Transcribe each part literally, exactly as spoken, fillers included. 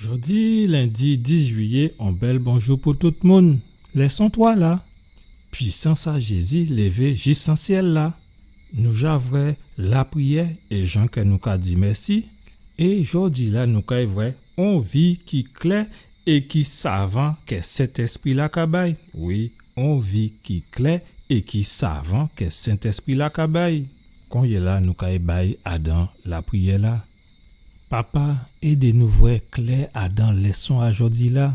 Jòdi lendi dis jwiyé, on bèl bonjou pou tout moun. Lèson twa la, pwisans a Jézi lévé jis an syèl la. Nou ja vwè lapriyè é jan kè nou ka di mèsi. É jòdi la nou kay vwè on vi ki klè é ki savan kè Sentèspri la ka bay. Wi, on vi ki klè é ki savan kè Sentèspri la ka bay. Konyéla nou kay bay adan lapriyè la. Papa, édé nou vwè klè adan lèson a jòdi la.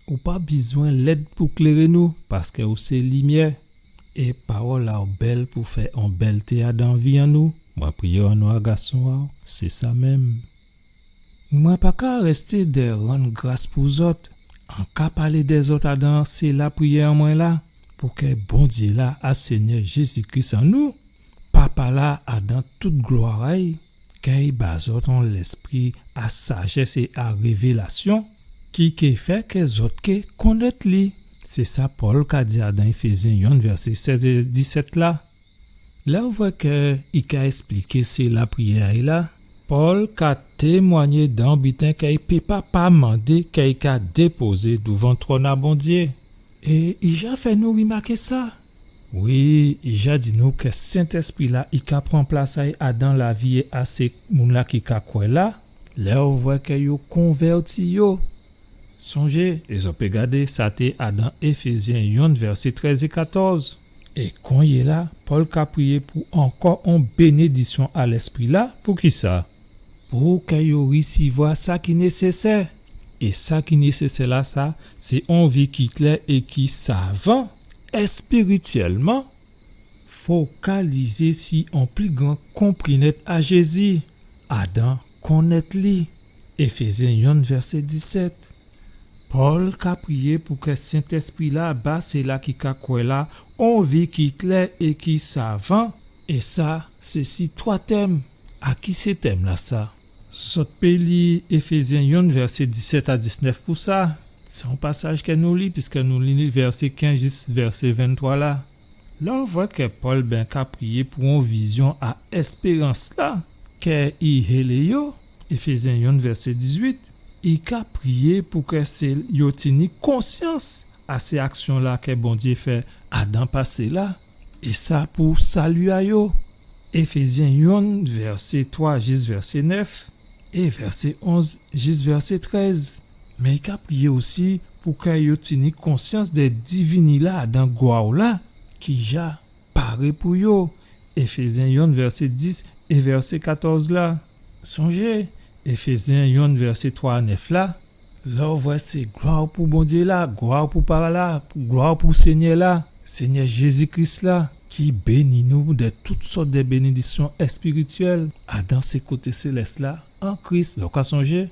Ou pa bizwen lèd pou kléré nou, paskè ou sé limyè. É pawòl a'w bèl pou fè on bèlté adan vi an nou. Mwen priyé an non a Gason a'w, sé sa menm. Mwen pa ka rèsté dè rann gras pou zòt. An ka palé dè zòt adan sé lapriyè an mwen la, pou kè Bondyé la a Sényè Jézi Kris an nou, Papa la adan tout glwa a'y, kè i ba zòt on lèspri a sajès é a révélasyon, ki ké fè kè zòt ké konnèt li. Sé sa Pòl ka di adan Éfézyen yonn vèsé sèz é disèt la. Lè ou vwè kè i ka èspliké sé lapriyè a'y la, Pòl ka témwanyé d'on biten kè i pé pa pa mandé, kè i ka dépozé douvan twòn a Bondyé. É i ja fè nou rimaké sa. Wi, i ja di nou kè Sentèspri la i ka pran plas a'y adan lavi a sé moun la ki ka kwè la, lè ou vwè kè yo konvèti yo. Sonjé, é zòt pé gadé, sa té adan Éfézyen yonn vèsé trèz é katòz. É konyéla, Pòl ka priyé pou ankò on bénédiksyon a Lèspri la. Poukisa? Pou kè yo risivwa sa ki nésésè. É sa ki nésésè la sa, sé on vi ki klè é ki savan, èspirityèlman, fokalizé si on pli gran konprinèt a Jézi, adan konnèt li. Éfézyen yonn vèsé disèt. Pòl ka priyé pou kè Sentèspri la ba sila ki ka kwè la on vi ki klè é ki savan, é sa sé si twa tèm. A ki sé tèm la sa? Zòt pé li Éfézyen yonn vèsé disèt a disnèf pou sa. Sé on pasaj kè nou li, piskè nou li vèsé kenz jis vèsé venntwa la. Lè ou vwè kè Pòl ben ka priyé pou on vizyon a èspérans la kè i hélé yo, Éfézyen yonn vèsé dizuit, i ka priyé pou kè sé yo tini konsyans a sé aksyon la kè Bondyé fè adan pasé la, é sa pou sali a yo. Éfézyen yonn vèsé twa jis vèsé nèf, é vèsé onz jis vèsé trèz. Mé i ka priyé osi pou kè yo tini konsyans dè divini la adan glwa la ki ja paré pou yo. Éfézyen yonn vèsé dis é vèsé katòz la. Sonjé, Éfézyen yonn vèsé twa a nèf la. Lè ou vwè sé glwa pou Bondyé la, glwa pou Papa la, glwa pou Sényè la, Sényè Jézi Kris la, ki béni nou dè tout sòt dè bénédiksyon èspirityèl adan sé koté sélès la an Kris. Zòt ka sonjé?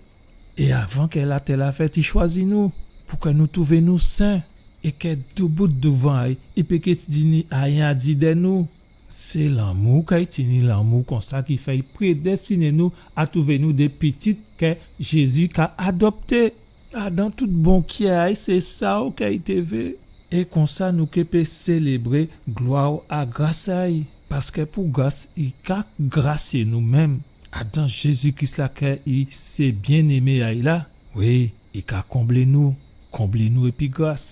É avan kè latè la fèt, i chwazi nou pou kè nou twouvé nou sen, é kè doubout douvan a'y, i pé ké tini ayen a di dè nou. Sé lanmou kè i tini, lanmou konsa ki fè i prédèstiné nou a twouvé nou dé pitit kè Jézi ka adopté. Adan tout bon kè a'y, sé sa ou kè i té vé. É konsa nou ké pé sélébré glwa a gras a'y. Paskè pou gras i ka grasyé nou menm. Adan Jézi Kris la kè i sé byennémé a'y la. Wi, i ka konblé nou, konblé nou épi gras.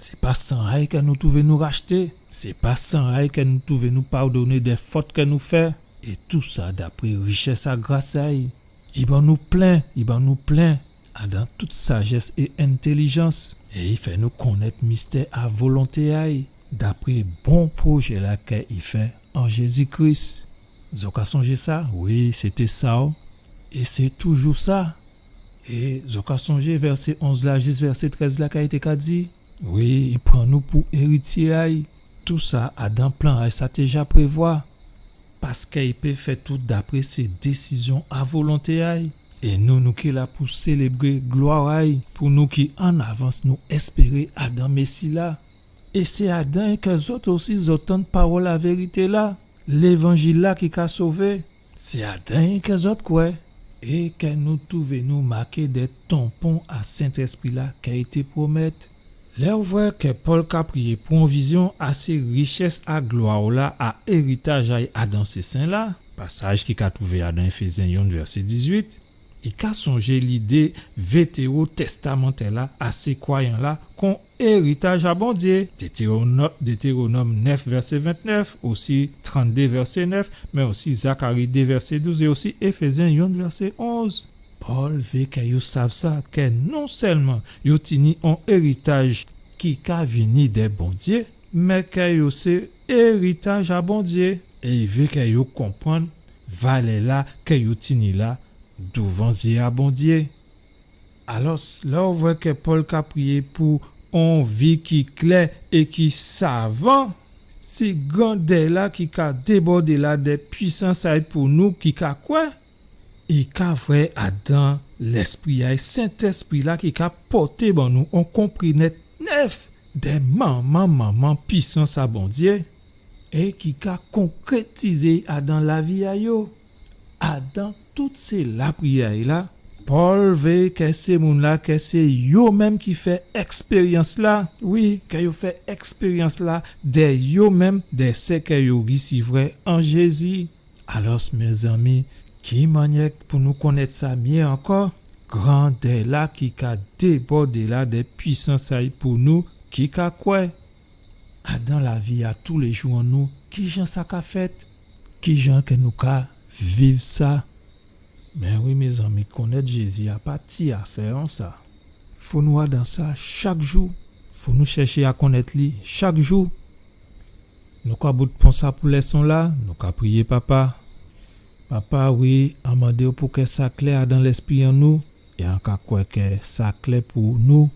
Sé pa san a'y kè nou twouvé nou rachté, sé pa san a'y kè nou twouvé nou padonné dè fòt kè nou fè, é tousa dapré richès a gras a'y. I ban nou plen, i ban nou plen adan tout sajès é entèlijans, é i fè nou konnèt mistè a volonté a'y, dapré bon pwojè la kè i fè an Jézi Kris. Zòt ka sonjé sa? Wi, sé té sa, o. É sé toujou sa. É zòt ka sonjé vèsé onz la jis vèsé trèz la, ka i té ka di, wi, i pran nou pou érityé a'y. Tousa adan plan a'y, sa té ja prévwa. Paskè i pé fè tout dapré sé désizyon a volonté a'y. É nou, nou ki la pou sélébré glwa a'y, pou nou ki an avans nou èspéré adan Mési la. É sé adan kè zòt osi zòt tann pawòl a vérité la, lévanjil la ki ka sové. Sé adan kè zòt kwè, é kè nou twouvé nou maké dè tanpon a Sentèspri la kè i té pwomèt. Lè ou vwè kè Pòl ka priyé pou on vizyon a sé richès a glwa la a éritaj a'y adan sé sen la, pasaj ki ka twouvé adan Éfézyen yonn vèsé dizuit, I ka sonjé lidé vétéwotèstamantè-la a sé kwayan-la kon éritaj a Bondyé. Détéwono-, Détéwonòm nèf, vèsé ventnèf, osi tranndé, vèsé nèf, mé osi Zakari dé, vèsé douz, é osi Éfézyen yonn, vèsé onz. Pòl vé kè yo sav sa, kè non sèlman yo tini on éritaj ki ka vini dè Bondyé, mé kè yo sé éritaj a Bondyé, é i vé kè yo konprann valè-la kè yo tini la douvan zyé a Bondyé. Alòs, lè ou vwè kè Pòl ka priyé pou on vi ki klè é ki savan, si grandè-la ki ka débòdé la dè pwisans a-y pou nou ki ka kwè, i ka vwè adan lèspri a-y, Sentèspri-la ki ka pòté ban nou on konprinèt nèf dè manman, manman pwisans a Bondyé, é ki ka konkrétizé adan lavi a yo. Adan tout sé lapriyè-la, Pòl vé kè sé moun-la, kè sé yo menm ki fè èkspéryans-la, wi, kè yo fè èkspéryans-la dè yo menm, dè sè kè yo risivwè an Jézi. Alòs, mézanmi, ki mannyè pou nou konnèt sa myé ankò? Grandè-la ki ka débòdé la dè pwisans a-y pou nou ki ka kwè. Adan lavi a toulé jou an nou, kijan sa ka fèt? Kijan kè nou ka viv sa? Mé wi, mézanmi, konnèt Jézi a pa ti afè an sa. Fò nou adan sa chak jou. Fò nou chèché a konnèt li chak jou. Nou ka bout pon sa pou lèson-la, nou ka priyé Papa. Papa, wi, an mandé-w pou kè sa klè adan lèspri an nou, é an ka kwè kè sa klè pou nou.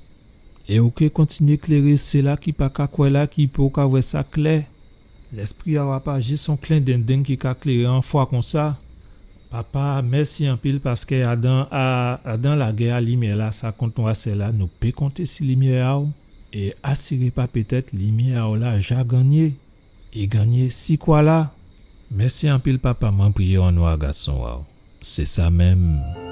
É ou ké kontinyé kléré sila ki pa ka kwè la, ki poko ka vwè sa klè. Lèspri a-w a pa jis on klendendeng ki ka kléré on fwa konsa. Papa, mèsi anpil paskè adan, a, adan lagè a limyè-la, sa kont nwasè-la, nou pé konté si limyè a-w. É asiré pa pétèt, limyè a-w la ja gannyé. I gannyé si kwa-la. Mèsi anpil, Papa, mwen priyé an non a Gason a-w. Sé sa menm.